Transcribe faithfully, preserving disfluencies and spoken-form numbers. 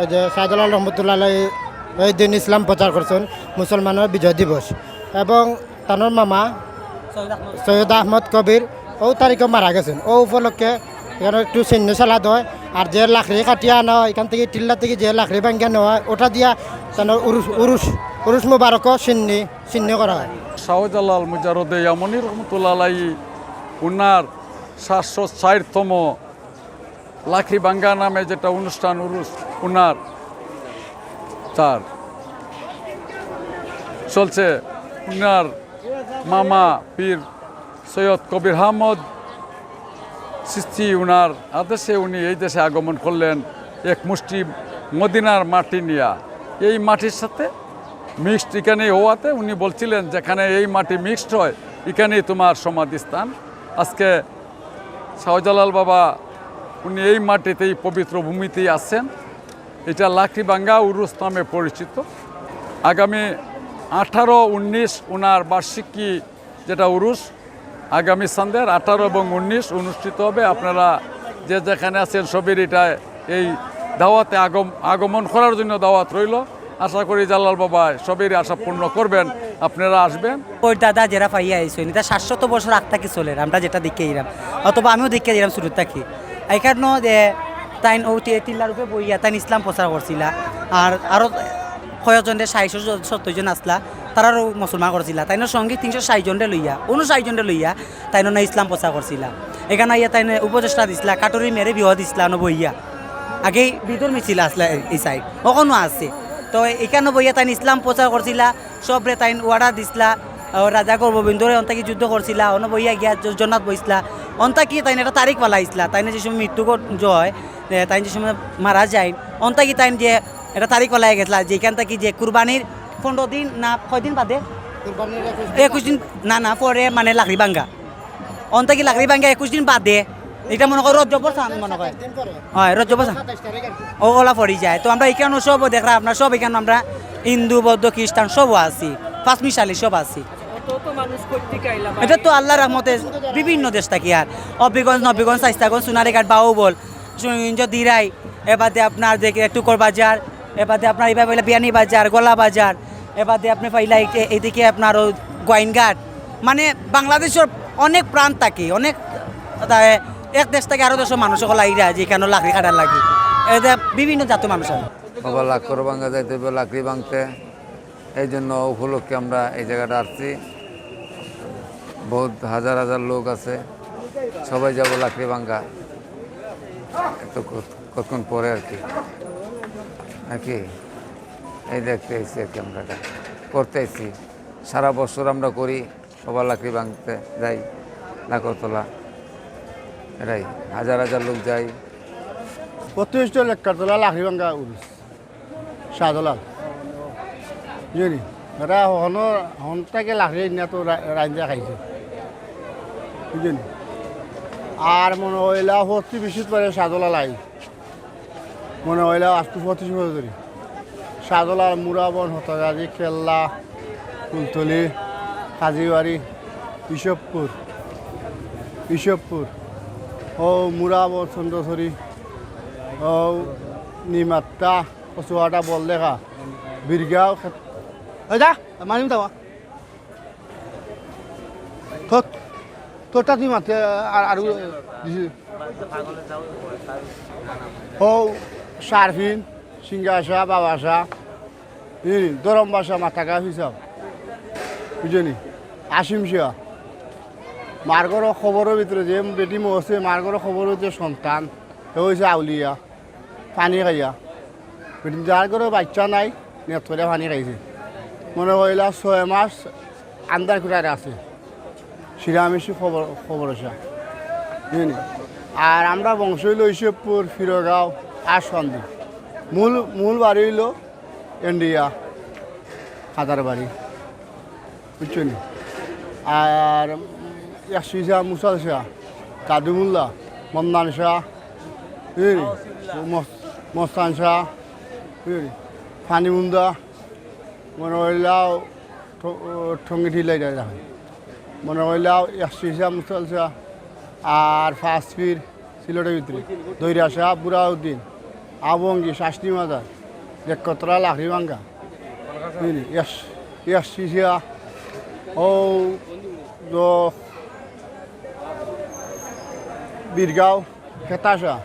এই যে শাহজালাল রহমতুল্লাহ আলাইহি এই দিন ইসলাম প্রচার করছেন, মুসলমানর বিজয় দিবস, এবং তানোর মামা সৈয়দ আহমদ কবির ও তারিখে মারা গেছেন। ও উপলক্ষে এখানো একটু সিন্নি সালাদ হয়, আর যে লাকড়ি কাটিয়া আনা হয় এখান থাকি, টিল্লা থাকি যে লাকড়ি ভাঙ্গিয়া নেওয়া হয়, ওটা দিয়া তানোর উরুস উরুস উরুস মুবারকও সিন্নি সিন্নি করা হয়। শাহজালাল মুজাররদে ইয়ামনি রহমতুল্লাহ আলাইহি উনার সাতশো চারতম লাকড়ি ভাঙ্গা নামে যেটা অনুষ্ঠান উরুস উনার তার চলছে, উনার মামা পীর সৈয়দ কবির আহমদ চিশতি উনার আদেশে উনি এই দেশে আগমন করলেন এক মুষ্টি মদিনার মাটি নিয়া। এই মাটির সাথে মিক্সড এখানে হওয়াতে উনি বলছিলেন, "যেখানে এই মাটি মিক্সড হয়, এখানেই তোমার সমাধিস্থান।" আজকে শাহজালাল বাবা উনি এই মাটিতেই, পবিত্র ভূমিতেই আছেন। এটা লাকড়িভাঙ্গা উরুস নামে পরিচিত। আগামী আঠারো উনিশ ওনার বার্ষিকী যেটা উরুস, আগামী সন্ধ্যার আঠারো এবং উনিশ অনুষ্ঠিত হবে। আপনারা যে যেখানে আছেন সবের এটা এই দাওয়াতে আগম-, আগমন করার জন্য দাওয়াত রইল। আশা করি জালাল বাবা সবের আশা পূর্ণ করবেন, আপনারা আসবেন। ওই দাদা যেরা পাইয়া আইসইন, এটা সাতশত বছর আগ থাকি চলের, আমরা যেটা দেখি এরাম, অথবা আমিও দেখি এরাম শুরু থাকি। এখানো যে তাইন ও টি-, টিল্লার উপরে বইয়া তাইন ইসলাম প্রচার করছিলা, আর আরো কয়েকজনরে ষাট সত্তর জন আসলা, তারারও মুসলমান করছিলা। তাইনর সঙ্গে তিনশো ষাট জনরে লইয়া, উনষাট জনরে লইয়া তাইন না ইসলাম প্রচার করছিলা। এখানো আইয়া তাইন উপদেষ্টা দিছিলা, কাটুরি মেরে বিয়া দিছিলা, অনো বইয়া। আগেই বিদুর মিছিল আসলা এই সাইড, অখনো আছে। তো এখানো বইয়া তাইন ইসলাম প্রচার করছিলা, সবরে তাইন order দিছিলা। ও রাজা গোবিন্দরে অন্তাকি যুদ্ধ করছিলা, অনো বইয়া গিয়া জ-, জন্নাত বইছিলা। অন্তাকি তাইন একটা তারিখ ফালাইছিলা, তাইন যে সময় মৃত্যু ঘট-, হয়, এ, তাইন যে সময় মারা যায়, অন্তাকি তাইন যে একটা তারিখ ফালাই গেছিলা, যে এখান থাকি যে কুরবানির পনেরো দিন না কয়দিন বাদে? কুরবানির একুশ দিন একুশ দিন, না, না, পরে মানে লাকড়ি ভাঙ্গা। অন্তাকি লাকড়ি ভাঙ্গা একুশ দিন বাদে, এটা মনে কর রজবর চান মনে কর। সাতাইশ দিন পরে। হয়, রজবর চান। সাতাইশ তারিখ আর কি। ও, ওলা পড়ি যায়। তো আমরা এখানো সব দেখরা, আপনারা সব এখানো আমরা হিন্দু, বৌদ্ধ, খ্রিস্টান সবও আছি, পাঁচমিশালি সব আছি। অত অত মানুষ কই থাকি আইলা বা? এটা তো আল্লাহর রহমতে বিভিন্ন দেশ থাকি আর হবিগঞ্জ, নবীগঞ্জ, শাইস্তাগঞ্জ, সোনারীঘাট, বাহুবল, সুনামগঞ্জ, দিরাই, এবাদে আপনার দেখি টুকর বাজার, এবাদে আপনার এইভাবে অইলা বিয়ানীবাজার, গোলাবাজার, এবাদে আপনি পাইলা এই-, এইদিকে আপনার ও গোয়াইনঘাট, মানে বাংলাদেশর অনেক প্রান্ত থাকি, অনেক, তা, এক দেশ থাকি আরো দেশর মানুষ অকল আইরা যে এখানো লাকড়ি কাটার লাগি, এতে বিভিন্ন জাতর মানুষ আছে। বাবা লাকড়ি ভাঙ্গা যাইতে হইব, লাকড়ি ভাঙতে, এই জন্য উপলক্ষে আমরা এই জায়গাটা আসছি। বহুত হাজার হাজার লোক আছে, সবাই যাব লাকড়ি ভাঙ্গা। এত কত-, কতক্ষণ পরে আর কি, নাকি? এই দেখতে এসেছি আর কি, আমরা এটা করতে এসেছি। সারা বছর আমরা করি, সবার লাকড়ি ভাঙতে যাই, লাকড়তলা, এটাই হাজার হাজার লোক যাই। প্রতিষ্ঠিত লেক্কারতলা লাকড়ি ভাঙ্গা উরুস শাহজালাল। বুঝলি? এরা হনো, হন থেকে লাকড়ি না তো রা-, রাইন্দা খাইছে। বুঝলি? আর মনে হইলা হস্তি বিশুদ্ধ করে শাহজালাল আই। মনে হইলা আজকে পঁচিশ বছর ধরে। শাহজালাল, মুরাবন, হতগাজী, কেল্লা, ফুলতলি, কাজীবাড়ি, ইসবপুর, ইসবপুর, ও মুরাবন, চন্দ্রছড়ি, ও নিমাত্তা, কচুয়াটা, বলদেখা, বীরগাঁও, খেত-, এই যা, মানিম দাও। তোর, তোরটা তুই মারতে আর, আর দিছি। ও, শারফিন, সিঙ্গাসা, বাবাসা, ই, দরমবাসা, মাতাকা হিসাব। বুঝলি? আসিম শিয়া। মার ঘরর খবরর ভিতরে যে বেটি মরছে, মার ঘরর খবরর যে সন্তান, হে হইছে আউলিয়া। পানি খাইয়া। বেটি যার ঘরো বাচ্চা নাই, নিয়ত করে পানি খাইছে। মনে করিলা ছয় মাস আন্দার কুটারে আছে। সিরামিশি খবর, খবর আসা। বুঝলি? আর আমরা বংশ হইল ইসবপুর, ফিরগাঁও আর সন্দ্বীপ। মূল, মূল বাড়ি হইল ইন্ডিয়া, কাদার বাড়ি। বুঝছো নি? আর একশো শাহ, মুসাল শাহ, কাদুমুল্লাহ, মন্দান শাহ, বুঝলি? মস-, মস্তান শাহ, বুঝলি? ফানিমুন্দা, মনে হইলাও ঠ-, ঠঙ্গি ঢিলাই যায়। মনে হইলাও একশো শাহ, মুসাল শাহ, আর ফাঁস পীর, সিলেটর ভিতরে দৈরাসা, বুরাউদ্দিন, আবঙ্গি, শাস্তি মাজার, একত্রা, লাখড়ি ভাঙ্গা, বুঝলি? ইয়াস ইয়াস সিসিয়া, ও, দ- বীরগাঁও, খেতাসা,